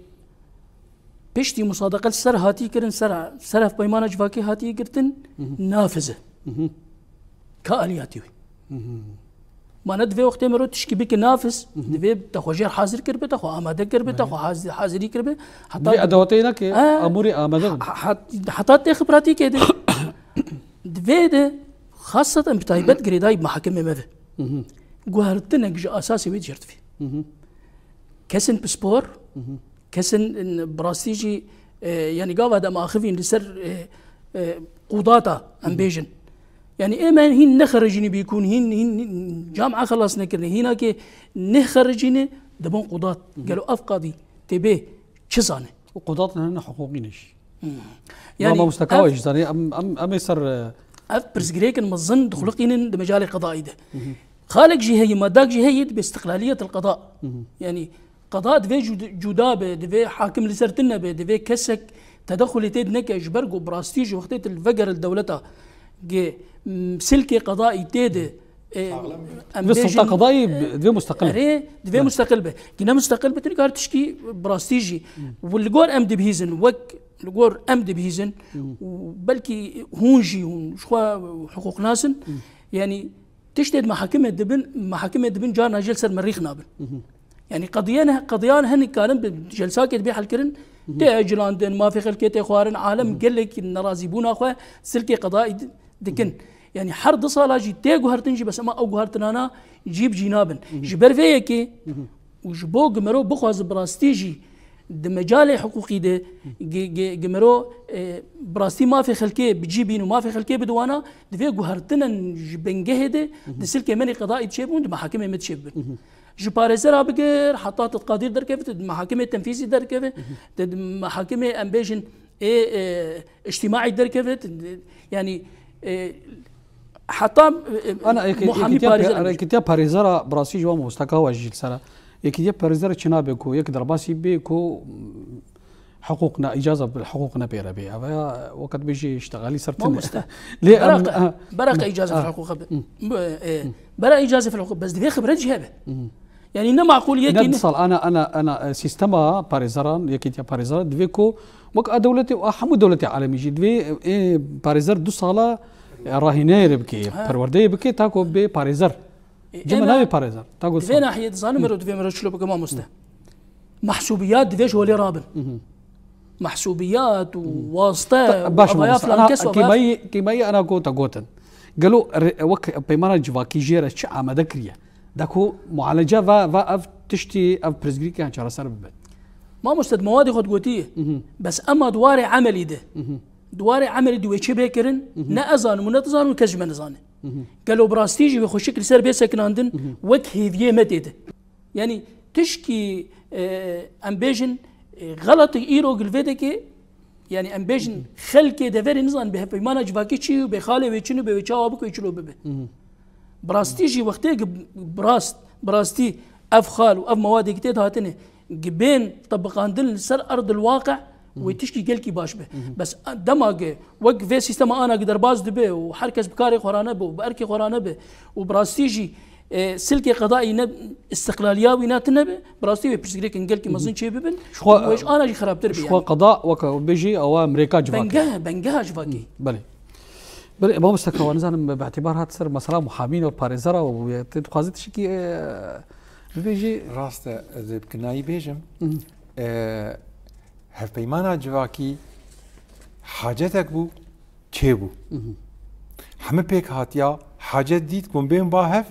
piştî musadeqe li ser hatî kirin, ser, ser hevpeymana civakî hatiye girtin, Mhm. nafiz e. Mhm. Ka aliyatî wê. Mhm. Ma ne divê wextê mero tişkî bike nafiz, Mhm. divê te xwe jêr hazir kiribe, te xwe amade kiribe, te Belê. xwe haz-, hazirî kiribe. Heta Divê di- edewatê nake, Ha. amûrê amade bin. Ha-, hat-, heta têxi pratîkê de. Divê de, xaseten bi taybet girêdayî bi mehakimê me ve. Mhm. Guhertinek ji asasê wê dicertivî. Mhm. Kesên pispor, Mhm. kesên, in, bi rastî jî, e, yanî gava de em axivîn li ser, e, e, qudata, em Mhm. bêjin. Yanî ê me hîn nexericînî bîkûn, hîn, hîn, hîn camia xelas nekirine, hînakê nexericîne dibin qudat. Mhm. Gelo ev qadî tê bê çi zane? Û qudat ne, ne hiqûqî ne jî. Hmm. Ya Yani mamoste ev, Kawa jî zanî, em, em, em ê ser, e, ev pirsgirêkin mezin dixuliqînin di mecalê qedayî de. Mhm. Xalek jî heye, madak jî heye, dibe istiqlaliyet el qeda. Mhm. Yani qeda divê cud-, cuda be, divê hakim li ser tune be, divê kesek tedexulê tê de neke, ji ber ku bi rastî ji wextê tu li vegerî li dewleta ge, m, silkê qedayî tê de, e, em Divê bêjin, sulta qedayî, e, divê musteqil be. Erê, divê Belê. musteqil be. Ki ne musteqil be, tu nikare tişkî bi rastî jî. Hmm. Û li gor em dibihîzin, wek li gor em dibihîzin, Hmm. û belkî hûn jî hûn ji xwe hiqûqnas in. Hmm. Yani tiştê di mehakimê dibin, mehakimê dibin carna jê li ser merîx nabin. Mhm. Yani qediyan, qediyan hinek karin bi celsakê dibê helkirin, Mhm. tê ecilandin, mafê xelkê tê xwarin, alem Mhm. gelek nerazîbûna xwe silkê qedayî di-, dikin. Mhm. Yani her du sala jî tê guhertin jî, bes ema ew guhertinana cî bi cî nabin. Mhm. Ji ber vê yekê Mhm. û ji bo ku mero bixwaze bi rastî jî di mecalê hiqûqî de, Mhm. ge-, ge-, ge mero, e, bi rastî mafê xelkê bi cî bîn û mafê xelkê bidiwana, divê guhertinen ji bingehê de Mhm. di silkê me nê qedayî çêbûn, di mehakimê me çêbibin. Mhm. Ji parêzera bigir, heta tu di qadî derkeve, tu di mehakimê tenfîzî derkeve, Mhm. tu di mehakimê em bêjin ê, e, îctîmaî derkeve, tu di, yani, e, heta, e, Ana, yekê-, muhamî yekîtiya parêzer pe-, em bêjin. Yekîtiya parêzera bi rastî ji wan mamoste Kawa jî li ser e. Yekîtiya parêzera çi nabe ku yek derbasî bê ku, mm, hiqûq ne, îcaza bi hiqûq ne pêre bê. Eva ya wekî bêjî îştexalî ser tune. Mamoste. Lê em, Beraqa, ah, beraqa îcaza ah, hiqûq be. Hmm. Bu, e, Hmm. bera îcaza fil hiqûq, bes divê xibret jî hebe. Hmm. Yani ne maqûl yekî Ne ne- di sal, ana, ana, ana, e, sîstema parêzeran, yekîtiya parêzeran divê ku wek a dewletê û a hemû dewletê alemî jî divê, e, parêzer du sala, e, rahîneyê bike, Ha. perwerdeyê bike, ta ku bê parêzer. E, Cem ema navê parêzer. Ta ku Divê sal. nahiyê dizanim mero, divê mero çilo bike mamoste. Mahsûbiyat divê ji holê rabin. Mhm. Mahsûbiyat û Mhm. waste Ta-, û baş avaya mamoste. Filan Ana kes û avaya kîmayî, kîmayî ana ku te gotin. Gelo re-, wek peymana civakî jê re çi amade kiriye? Da ku mualeca va, va ev tiştî, ev pirsgirêkiyan çareser bibe. Mamoste, di mewadê xwe digotiye. Mhm. Bes ema di warê emelî de. Mhm. Di warê emelî de wê çi bê kirin? Mhm. Ne ez zanim û ne tu zanim û kes ji me nizane. Mhm. Gelo bi rastî jî wê xweşik li ser bê sekinandin Mhm. wek hêviyê me tê de. Yani tişkî, e, em bêjin, e, xeletê îro gilvê deke, yani em bêjin Mhm. xelkê deverê nizan bê hevpeymana civakî çi û bê xalê wê çin û bê wê çawa bike wê çilo bibe. Mhm. Bi rastî jî wextê gi bi rast, bi rastî ev xal û ev mewadê ki tê de hatine, gi bên tebiqandin li ser erdil waqe, wê tişkî gelkî baş be. Bes dema gi wek vê sîstema ana gi derbas dibe û her kes bi karê xwe re nebe û bi erkê xwe re nebe û bi rastî jî, e, silkê qedayî ne, istiqlaliya wî ne tune be, bi rastî wê pirsgirêkên gelkî mezin çê bibin. Ji xwe, û wê ji ana jî xerabtir be, ji xwe yanî. Qeda weke bijî ewa mirêka civakê. Bengeha, bengeha civakê. Belê. Belê, mamoste, ka nizanim bi îtibar hat ser mesela muhamîn û parêzera û tê dixwaze tiştekî, e, bibêjî. Rast e, ez ê bi kinayî bêjim. Hı hı. E, hevpeymana civakî hacetek bû, çêbû. Hı hı. Hemî pêk hatiya, hacet dît ku bên ba hev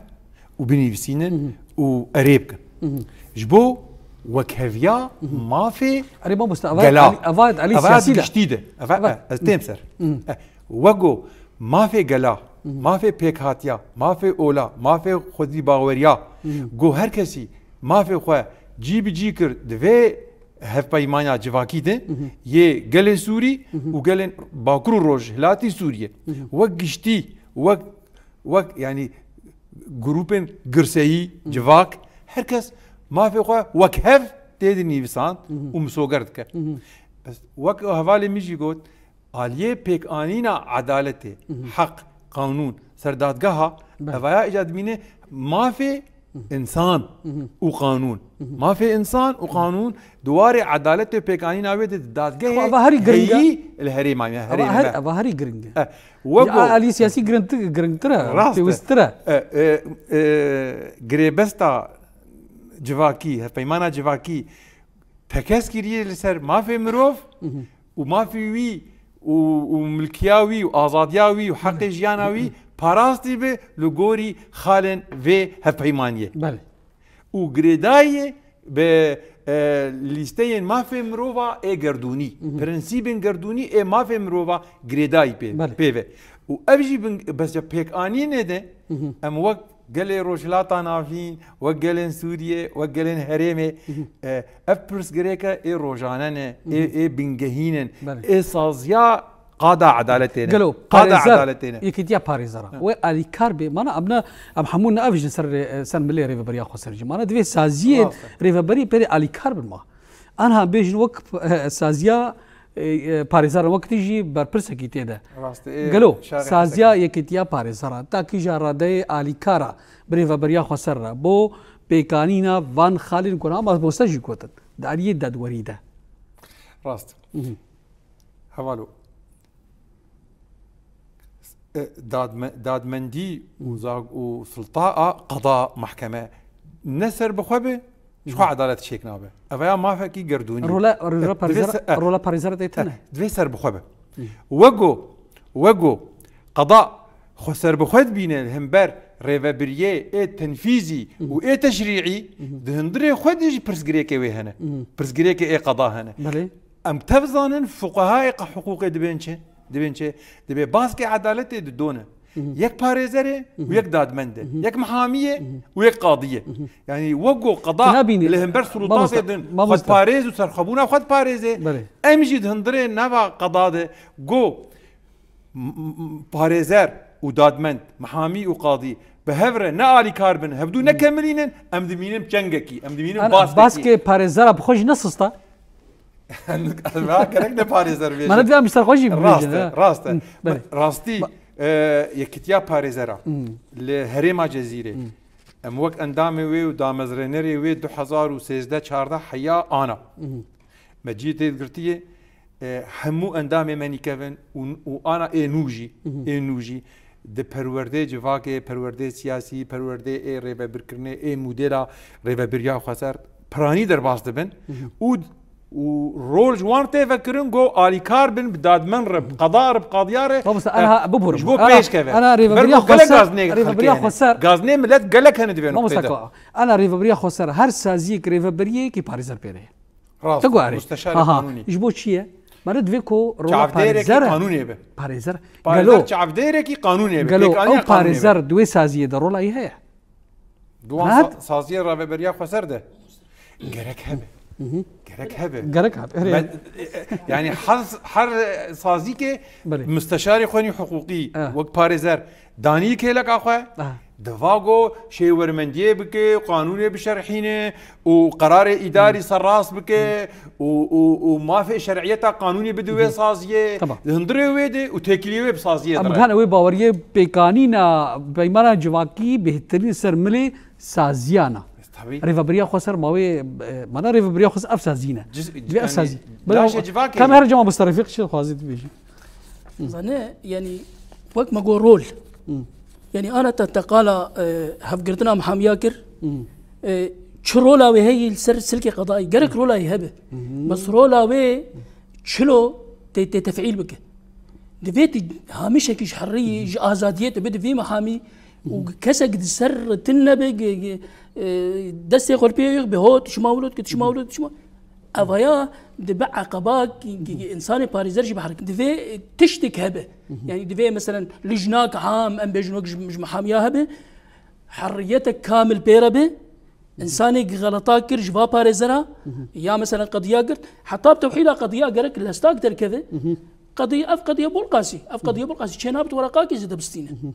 û binivîsînin Hı hı. û erê bikin. Hı hı. Ji bo wekheviya Hı hı. mafê Erê mamoste, eva gela. Elî, eva, elî Eva siyasî de. Giştî de. Eva, Eva. e, ez têm ser. Hı hı. E, wego mafê gela, Hı hı. mafê pêkhatiya, mafê ola, mafê xwedîbaweriya, Hı hı. go her kesî mafê xwe cî bi cî kir, divê hevpeymanya civakî de Hı hı. yê gelê Sûrî Hı hı. û gelên Bakur û Rojhilatî Sûriyê Hı hı. wek giştî, wek, wek, yanî grûpên girseyî, Hı. civak, her kes mafê xwe wek hev tê de nivîsand Hı hı. û misoger dike. Hı hı. Bes wek hevalê min jî got, aliyê pêkanîna edaletê, Hı hı. heq, qanûn, ser dadgeha, Belê. evaya îca dimîne mafê Hı hı. însan Hı hı. û qanûn. Hı hı. Mafê însan û qanûn di warê edaletê û pêkanîna wê de di dadgehê Xwe eva herî giring e. heyî li herêma me, Eva herêma her-, me. eva herî giring e. Eh, wego Ya, alî siyasî giringtir, giringtir e, Rast e. pêwîsttir e. Eh, eh, eh, girêbesta civakî, hevpeymana civakî tekez kiriye li ser mafê mirov Hı hı. û mafê wî û, û milkiya wî û azadiya wî û heqê jiyana wî parastî bi li gorî xalên vê hevpeymaniyê. Belê. Û girêdayî bi, e, lîsteyên mafê mirova ê gerdûnî, Hı hı. prensîbên gerdûnî ê mafê mirova girêdayî pê, Belê. pê ve. Û ev jî bin, bes ya pêkanînê de Hı hı. em wek gelê Rojhilata Navîn, wek gelên Sûriyê, wek gelên herêmê, Hı hı. e, ev pirsgirêke ê rojane ne, Hı hı. ê, ê bingehîn in, Belê. ê saziya qada edaletê ne. Gelo, Qada parêzer, edaletê ne. yekîtiya parêzera. Hı. Wê alîkar bê. Mana em ne, em hemû ne ev jin ser rê-, ser milê rêveberiya xweser jî. Mana divê saziyê Rast e. rêveberî pêrê alîkar bin ma. Anha bêjin wek, e, saziya, e, e, parêzeran wek tî jî berpirsekî tê de. Rast e, Gelo, şaxê saziya hesek e. yekîtiya parêzeran, ta kîja radeyê alîkara bi rêveberiya xweser re, bo pêkanîna van xalên ku na mamoste jî gotin, di aliyê dadwerî de. Rast. Mhm. Hevalo. E, dadme-, dadmendî û Mhm. zag-, û sulta a qada, mahkeme ne ser bi xwe be, ji xwe Mhm. edalet çêk nabe. Ev ya mafekî gerdûnî. Rola, rola E, divê parêzer-, se-, e, rola parêzera tê e, tune. divê ser bi xwe be. Mhm. Wego, wego qada xwe ser bi xwe dibîne li hember rêvebiriyê ê tenfîzî Mhm. û ê teşrîî, Mhm. di hundirê xwe de jî pirsgirêkê wê hene. Mhm. Pirsgirêkê ê qada hene. Belê. Em tev zanin fuqehayê qe hiqûqê dibên çi? Dibên çi? Dibê baskê edaletê di do ne. Mhm. Yek parêzer e û Mhm. yek dadmend e. Mhm. Yek mihamî ye Mhm. û yek qadî ye. Mhm. Yanî wek go qeda Nabînî, li hember mamoste, sulûtatê din mamoste. xwedparêz û serxwebûna xwe diparêze, Belê. em jî di hundirê nava qeda de go m-, m-, m-, parêzer û dadmend, mihamî û qadî bi hev re ne alîkar bin, hevdû ne Mhm. kemilînin, em dimînin çengekî, em dimînin Ana, baskekî. baskê parêzera bi xwe jî ne sista. Niha gerek ne parêzer bêje. Mane divê em ji ser xwe jî Rast bibêjin, e, ha. rast e. Hı, belê. Rastî, Ba- e, yekîtiya parêzera Hı. li herêma Cezîrê. Hı. Em wek endamê wê û damezrênerê wê du hezar û sêzdeh çardeh heya ana. Hı. Me cî tê girtiye, e, hemû endamê me nîkevin û, û ana ê nû jî, Hı hı. ê nû jî di perwerdê civakê, perwerdê siyasî, perwerdê ê rêvebirkirinê, ê modela rêvebiriya xweser piranî derbas dibin Hı hı. û, û rol ji wan tê vekirin ku alîkar bin bi dadmen re, bi qeda re, bi qadiya re, Mamoste, e, ana biborim. ji bo Ana, pêş keve. ana rêvebiriya Ber ku gelek xweser, gazinê rêvebiriya xelkê hene. xweser. Gazinê millet gelek hene divê Mamoste nuqtê de. Ka, ana rêvebiriya xweser her saziyek rêvebiriyekî parêzer pêre ye. Rast, Te guherî. musteşarê Ha, ha. qanûnî. Ji bo çi ye? Mane divê ku rola Çavdêrekî parêzer e. qanûnê be. Parêzer. Parêzer Gelo. çavdêrekî qanûnê be. Gelo, Pêkanîna ew qanûnê be. parêzer di wê saziyê de rola wî heye. Di wan Rahat. sa-, saziyê rêveberiya xweser de. Gerek hebe. Hı hı. Gerek hebe. Gerek hebe. Erê. Me-, e, e, yani her, her sazîkê Belê. musteşarê xwenî hiqûqî, Ah. wek parêzer, danî kêleka xwe, Ah. Diva go şêwermendiyê bike, qanûnê bişerhîne û qerarê îdarî serrast bike û, û, û mafê şer'iyeta qanûnî bide wê saziyê. Tamam. Di hundirê wê de û têkiliyê wê bi saziyê de re. Em kan ew ê baweriyê pêkanîna peymana civakî bêhtirîn ser milê saziyan e. Tabii. Rêvebiriya xweser ma wê, e, mana rêvebiriya xweser ev sazî ne. Ciz-, Vê ev yani, sazî. Laşê civakê. Kam her cema bi serefî qişê xwazî dibêjî. Zane, yani, wek me got rol. Hı. Yani, ana te teqala, e, hevgirtina mihamiya kir. Hı. E, çi rola wê heye li ser silkê qedayî? Gerek rola wê hebe. Hı. Bes rola wê çilo tê, tê tefîl bike. Divê tu hamîşekî ji herrî, ji azadiyê tu bide vî mihamî û kesek di ser tin nebe, ge-, ge-, e, destê xwe li pê yek be, ho, tu çima wilo dike, tu çima wilo, tu çima. Evaya dibe eqeba ki, ki, ki insanê parêzer jî biherike. Divê tiştek hebe. Hı hı. Yani divê, meselen, lijnak am, em bêjin wek ji, ji mihamiya hebe, herriyetek kamil pê re be, insanê ki xeleta kir ji va parêzera, hı hı, ya, meselen, qediya girt, heta bi tewhîla qediya gerek lestak derkeve, hı hı, qediya, ev qediya bolqasî, ev qediya bolqasî, çênabe tu weraqakî zêde bistîne. Hı hı.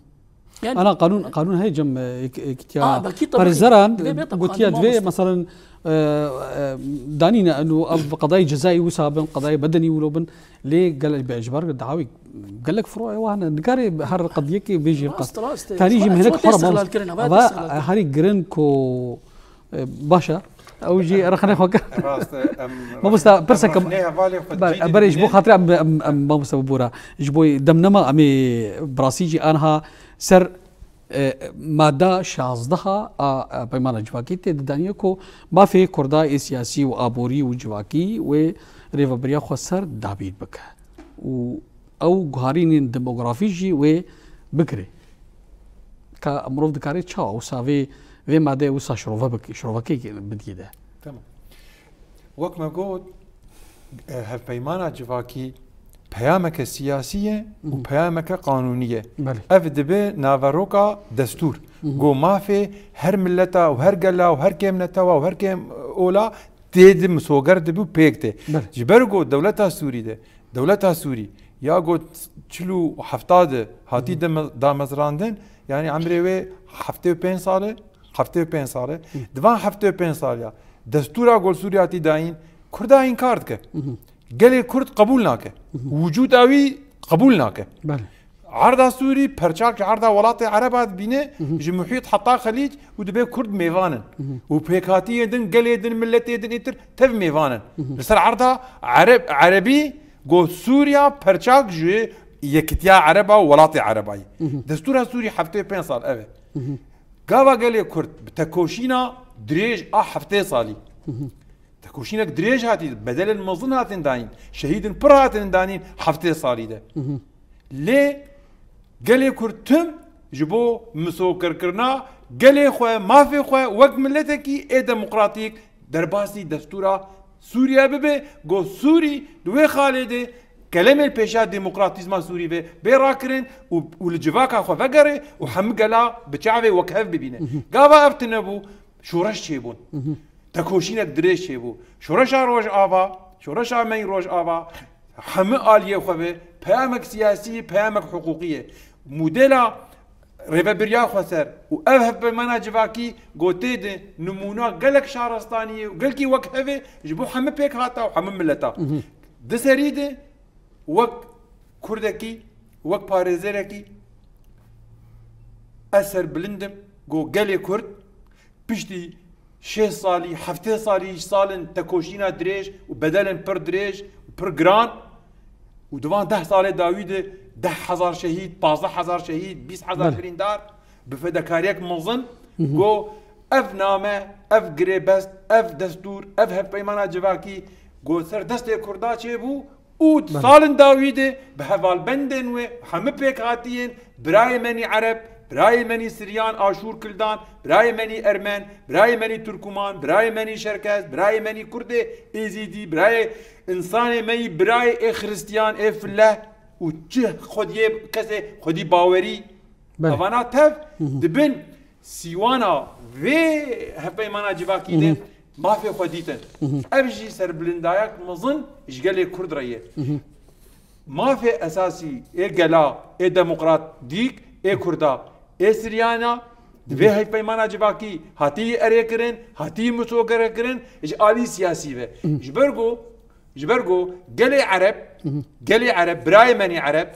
Yani, Ana qanûn, qanûn heye cem, e, ek-, ektiya, a, belkî tabii parêzeran, divê bê tabii gotiye qanûn divê, mamoste. Meselen, e, e, danîne eno ev qedayê cezayî wisa bin, qedayê bedenî wilo bin, lê gel-, be ji ber dawî gelek froyê wa hene, nikarê her qediyekê bêjî. Rast, rast, e. Tarî jî xwe, mihnek xwe xora tê baz. Istiqlal kirin, ava Ava, tê istiqlal kirin. Herî girin ku, e, baş e. Ew jî rexne xwe kir. Rast e, em Mamoste, rexne, pirseke em rexnê hevalê xwe ber-, cî berê ji bo dibînin. Xatirê em, em, em, mamoste bibûra. Ji bo demnema em ê bi rastî jî anha ser, e, mada şazdeha a, a peymana civakî tê didaniye ku mafê Kurda ê siyasî û aborî û civakî wê rêvebiriya xwe ser dabîn bike. Û ew guharînên demografî jî wê bigire. Ka mirov dikare çawa wisa vê, vê madeyê wisa şirove bike, şirovekê bidî de. Tamam. Wek me got, e, hevpeymana civakî peyameke siyasî ye û Hı hı. peyameke qanûnî ye. Belê. Ev dibe naveroka destûr. Hı hı. Go mafê her mileta û her gela û her kêm netewa û her kêm, e, ola tê di misoger dibe û pêk tê. Belê. Ji ber ku dewleta Sûrî de, dewleta Sûrî ya ku çil û hefta de hatî Hı hı. deme-, damezrandin, yani emrê wê heftê û pênc sal e, heftê û pênc sal e. Hı. Di van heftê û pênc saliya destûra ku li Sûrî hatî dayîn, Kurda înkar dike. Hı hı. Gelê Kurd qebûl nake. Hı hı. Wicûda wî qebûl nake. Belê. Erda Sûrî perçak ji erda welatê Ereba dibîne, Hı hı. ji Muhît heta Xelîc û dibê Kurd mêvan in. Hı hı. Û pêkhatiyê din, gelê din, milletê din êtir tev mêvan in. Hı hı. Li ser erda Ereb-, Erebî got Sûriya perçak ji yekitiya Ereba û welatê Ereba ye. Hı hı. Destûra Sûrî heftê pênc sal ev e. Hı hı. Gava gelê Kurd bi tekoşîna dirêj a heftê salî. Hı hı. Tekoşînek dirêj hatî, bedelên mezin hatin danîn, şehîdin pir hatin danîn heftê salî de. Hı hı. Lê gelê Kurd tim ji bo misogerkirina gelê xwe, mafê xwe wek miletekî ê demokratîk derbasî destûra Sûriye bibe, go Sûrî di wê xalê de kelemê li pêşiya demokratîzma Sûrî ve bê rakirin û, û li civaka xwe vegere û hemû gela bi çavê wekhev bibîne. Hı hı. Gava ev tune bû, şoreş çêbûn. Hı hı. Tekoşînek dirêj çêbû. Şoreşa Rojava, şoreşa me yî Rojava, hemû aliyê xwe ve peyamek siyasî, peyamek hiqûqî ye. Modela rêvebiriya xweser û ev hevpeymana civakî gotê di nimûna gelek şaristaniyê û gelkî wekhevê ji bo hemû pêkhata û hemû mileta. Hı hı. Di serî de wek Kurdekî, wek parêzerekî ez serbilind im ku gelê Kurd piştî şêst salî, heftê salî ji salên tekoşîna dirêj û bedelên pir dirêj û pir giran û di van deh salê dawî de deh hezar şehîd, pazdeh hezar şehîd, bîst hezar Belê. birîndar bi fedekariyek mezin Hı hı. ku ev name, ev girêbest, ev destûr, ev hevpeymana civakî ku ser destê Kurda çêbû, û di Belê. salin dawî de bi hevalbendên wê hemû pêkhatiyên birayê me nî Ereb, birayê me nî Siryan, Aşûr, Kildan, birayê me nî Ermen, birayê me nî Turkuman, birayê me nî Şerkez, birayê me nî Kurdê Êzîdî, birayê însanê me yî birayê ê Xiristiyan, ê Filleh û çi xwediyê kesê xwedî bawerî. Belê. Evana tev Hı hı. dibin sîwana vê hevpeymana civakî Hı hı. de mafê xwe dîtin. Hı hı. Ev jî serbilindayek mezin ji gelê Kurd re ye. Hı hı. Mafê esasî ê gela, ê demokratîk, ê Kurda, ê Siryana, Divê hevpeymana civakî hatî erê kirin, hatî misogerê kirin, ji alî siyasî ve. Ji ber ku, ji ber ku gelê Ereb, gelê Ereb, birayê me nê Ereb,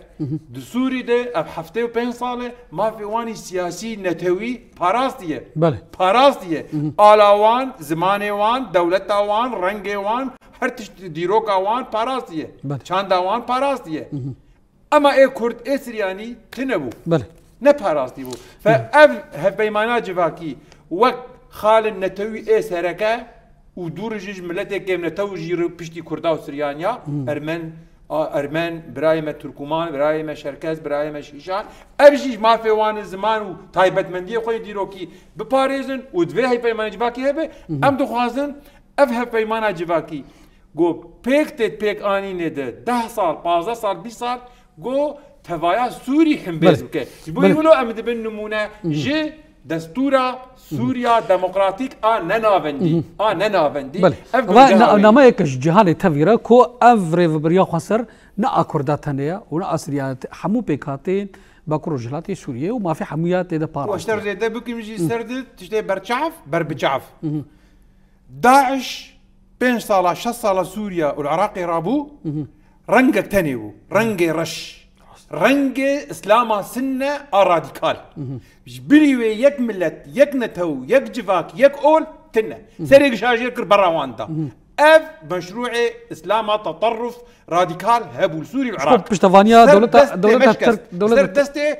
di Sûrî de ev heftê û pênc sal e, mafê wan î siyasî, netewî parastiye. Belê. Parastiye. Ala wan, zimanê wan, dewleta wan, rengê wan, her tişt, dîroka wan parastiye. Belê. Çanda wan parastiye. Ema ê Kurd, ê Siryanî tune bû. Belê. Ne parastî bû. Fe ev hevpeymana civakî wek xalên netewî ê sereke û dû rij ji miletê kêmnetew jî re piştî Kurda û Siryaniya, Ermen, a, Ermen, birayê me Turkuman, birayê me Şerkez, birayê me Şîşan, ev jî ji mafê wan ê ziman û taybetmendiyê xwe yê dîrokî biparêzin û divê hevpeymana civakî hebe. Em dixwazin ev hevpeymana civakî ku pêk tê pêk anînê de deh sal, pazdeh sal, bîst sal, ku tevaya Sûrî himbêz Belê. bike. Ji bo Belê. wilo em dibin nimûne ji destûra Sûriya demokratîk a nenavendî. A nenavendî. Belê. Ev Va guncaha na-, me ye. Nameyeke ji cîhanê tevî re ku ev rêvebiriya xweser ne a Kurda tenê ye û ne a Sirya, hemû pêkhateyên Bakur Rojhilatê Sûriyê û mafê hemûya tê de Û parastin. Ji te re zêde bikim jî ser di tiştê berçav, berbiçav. DAIŞ pênc sala, şeş sala Sûriye û li Iraqê rabû, rengek tenê bû. Rengê reş. Rengê Îslama Sinne a radîkal. Ji bilî wê yek milet, yek netew, yek civak, yek ol tine. Serê gişa jê kir bera wan da. Ev meşrûê Îslama teterruf radîkal hebû li Sûrî û Ji Iraq. piştevaniya Ser dewleta, destê dewleta meşkest. Tirk, dewleta Ser destê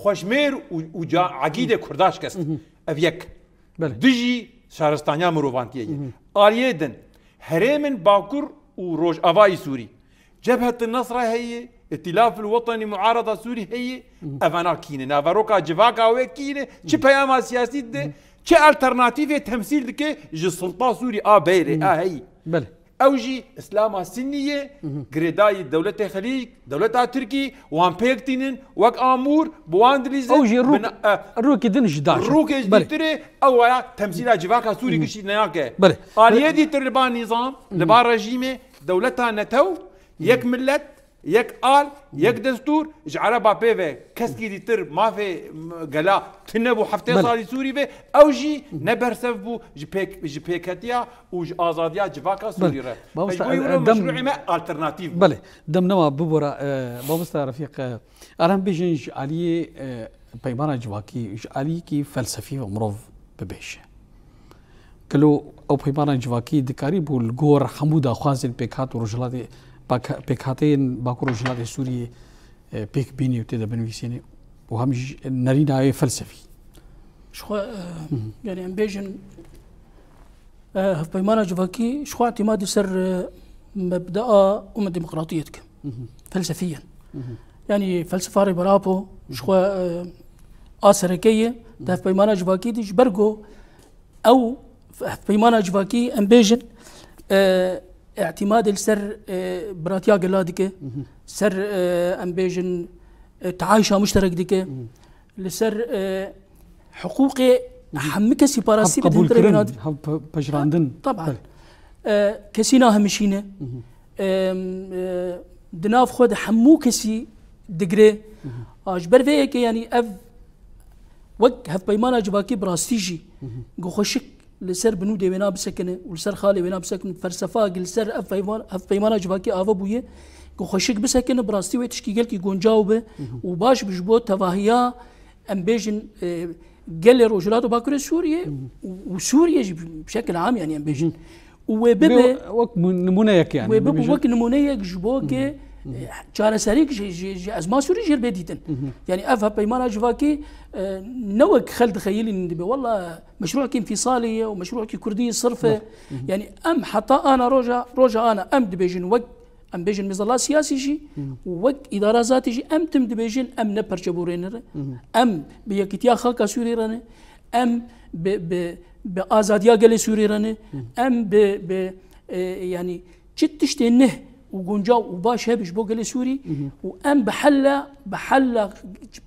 xweşmêr û, û ca-, egîdê Kurda şikest. Ev yek. Belê. Dijî şaristaniya mirovantiyê ye. Aliyê din, herêmên Bakur û Rojavayî Sûrî, Cebhet Nesra heye, Îtilaf Wetenî Muarada Sûrî heye, evana kî ne? Naveroka civaka wê kî ne? Çi peyama siyasî dide? Çi alternatîfê temsîl dike ji sulta Sûrî a beyrê, a heyî? Belê. Ew jî Îslama Sinnî ye, girêdayî dewletê Xelîc, dewleta Tirkî, wan pêk tînin, wek amûr, bi wan dilîzin, Ew jî rûk-, bi na-, e, rûkê din ji DAIŞ e. Rûkê ji Belê. dîtirê, ew waya temsîla civaka Sûrî giştî neyake. Belê. Aliyê dîtir li ba nîzam, li ba rejîmê, dewleta netew, yek milet, yek al, yek destûr, ji Ereba pê ve keskî dîtir mafê, m-, gela tune bû heftê Belê. salî Sûrî ve, ew jî ne bersev bû ji pêk-, ji pêketiya û ji azadiya civaka Sûrî Belê. re. Mamosta, Mecbûrî e, wilo dem meşrûê me alternatîf bû. Belê, dem nema bibora, e, mamosta Refîq, e, em bêjin ji aliyê, e, peymana civakî, ji aliyekî felsefî ve mirov bibêje. Gelo ew peymana civakî dikarî bû li gor hemû daxwazên pêkhat û rojhilatê, pêk-, pêkhateyên Bakur Rojhilatê Sûriyê, e, pêk bînî û tê de binivîsînî û hem jî nerîna wê felsefî? Ji xwe, e, Hı hı. yani em bêjin, e, hevpeymana civakî ji xwe îtîmadî ser, e, mebdea û me demokratiyê dike. Hı hı. Felsefiyen. Hı hı. Yani felsefa Rêber Apo ji xwe, e, a sereke ye. Hı hı. Di hevpeymana civakî de ji ber ku ew hevpeymana civakî em bêjin, e, îtîmadê li ser, e, biratiya gela dike, Hı hı. ser, e, em bêjin, e, teayşa muşterek dike, Hı hı. li ser, e, hiqûqê Hı hı. hemî kesî parastî Hev bide qebûl hindire kirin, wêna di-, hev pe-, pejirandin. Taban. Belê. E, kesî nahemîşîne. Hı hı. Em, e, di nav xwe de hemû kesî digire. Hı hı. A, ji ber vê yekê, yanî ev wek hevpeymana civakî bi rastî jî Hı hı. ku xweşik li ser binûdê wêna bisekine û li ser xalê wêna bisekine, felsefa ku li ser ev peyman-, hevpeymana civakî ava bûye, ku xweşik bisekine, bi rastî wê tişkî gelkî guncaw be Hı hı. û baş bi ji bo tevahiya, em bêjin, e, gelê Rojhilat û Bakurê Sûriyê Hı hı. û, û Sûriyê jî bi şekil am, yanî em bêjin. Hı hı. Û wê bibe, Wê wek mu-, nimûneyek yani, wê bibe bibêjin. wek nimûneyek ji bo ke, Hı hı. e, çareserîk ji, ji, ji ezma Sûrî jê re bê dîtin. Hı hı. Yani ev hevpeymana civakî, e, ne wek xelk dixeyilînin dibe. Wela meşrûekî înfîsalî ye û meşrûekî kurdî sirf e. Hı hı. Yani em heta ana roja, roja ana em dibêjin wek, em bêjin mezala siyasî jî Hı hı. û wek îdara zatî jî em tim dibêjin em ne perçebûrênir e. Hı hı. Em bi yekîtiya xaka Sûrî re ne. Em bi, bi, bi azadiya gelê Sûrî re ne. Hı. Em bi, bi, e, yani çi tiştê neh û guncaw û baş hebe ji bo gelê Sûrî Hı hı. û em bi hella, bi hella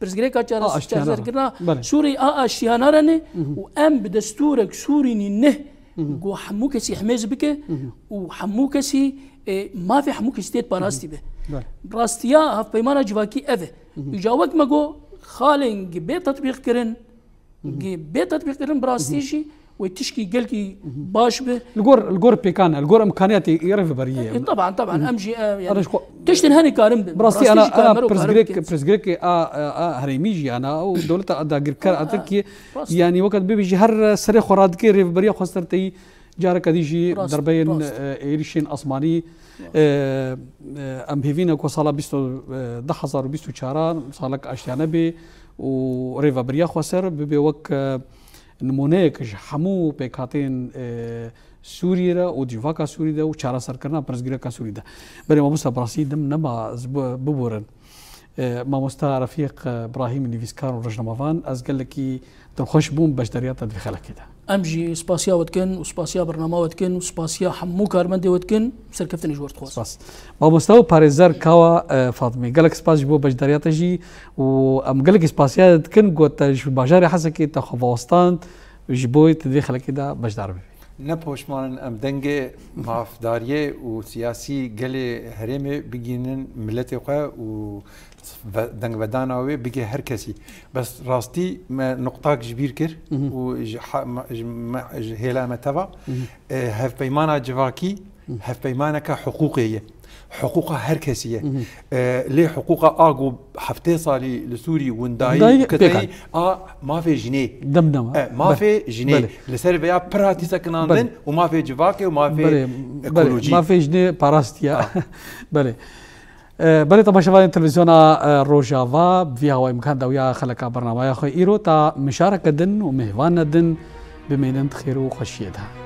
pirsgirêka çares-, A aştiyana re. çareserkirina Belê. Sûrî a aştiyana re ne Hı hı. û em bi destûrek Sûrînî neh Hı hı. ku hemû kesî hemêz bike Hı hı. û hemû kesî, e, mafê hemû kesî têt parastî be. Belê. Rastiya hevpeymana civakî ev e. Hı hı. Îca wek me got, xalên bê tetbîq kirin, Gê bê tetbîqkirin, bi rastî jî wê tişkî gelkî baş be. Li gor, li gor pêkan e, li gor imkaniyatê rêveberiyê ye. E, taban, taban. Em jî, e, yani, tiştin henî karin bi. Bi rastî ana, ana pirsgirêk, pirsgirêkê a, a, a herêmî jî ana û dewleta dagirker a Tirkiyê, yani, weke bibêjî her serê xwe radikê rêveberiya xweser teyî. Careke dî jî derbeyên, e, êrîşên asmanî, e, e, em hêvî ne ku sala bîst û, e, du hezar û bîst û çar salek aştiyane bê û rêveberiya xweser bibe wek, e, nimûneyek ji hemû pêkhateyên, e, Sûriyê re û civaka Sûrî de û çareserkirina pirsgirêka Sûrî de. Belê mamoste, bi rastî dem nema ez bi-, biborin. E, mamosta Refîq, e, Brahîm, nivîskar û rojnamevan, ez gelekî dilxweş bûm beşdariya te di vî xelekê de. Em jî spasiya we dikin û spasiya bernama we dikin û spasiya hemû karmendê we dikin, serkeftinê ji we re dixwazim. Spas. Mamosta û parêzer Kawa, e, Fatmî, gelek spas ji bo beşdariya te jî û em gelekî spasiya te dikin ku te ji bajarê Hesekê te xwe vewestand ji bo te di vê xelekê de beşdar bibî. Ne poşman in em dengê mafdariyê û siyasî gelê herêmê bigihînin miletê xwe û ve-, dengvedana wê bigê her kesî. Bes rastî me nuqtak ji bîr kir Mhm. û ji ha-, me, ji me, ji hêla me teva. Mhm. E, hevpeymana civakî, hevpeymaneke hiqûqê ye. Hiqûqa her kesî ye. Mhm. E, lê hiqûqa a ku heftê salî li Sûrî windayî Windayî û keteyî pêkan. A mafê jinê. Dem nema. E, mafê jinê. Belê. Li ser vêya pir hatî sekinandin Belê. Û mafê civakê û mafê Belê, belê. Ekolojî. Mafê jinê parastiye. Ah. Belê. E, belê temaşevanên televîzyona, e, Rojava, bi vî hawayê em kan dawiya xeleka bernamaya xwe îro ta mişareke din û mêhvane din bimînin di xêr û xweşiyê de.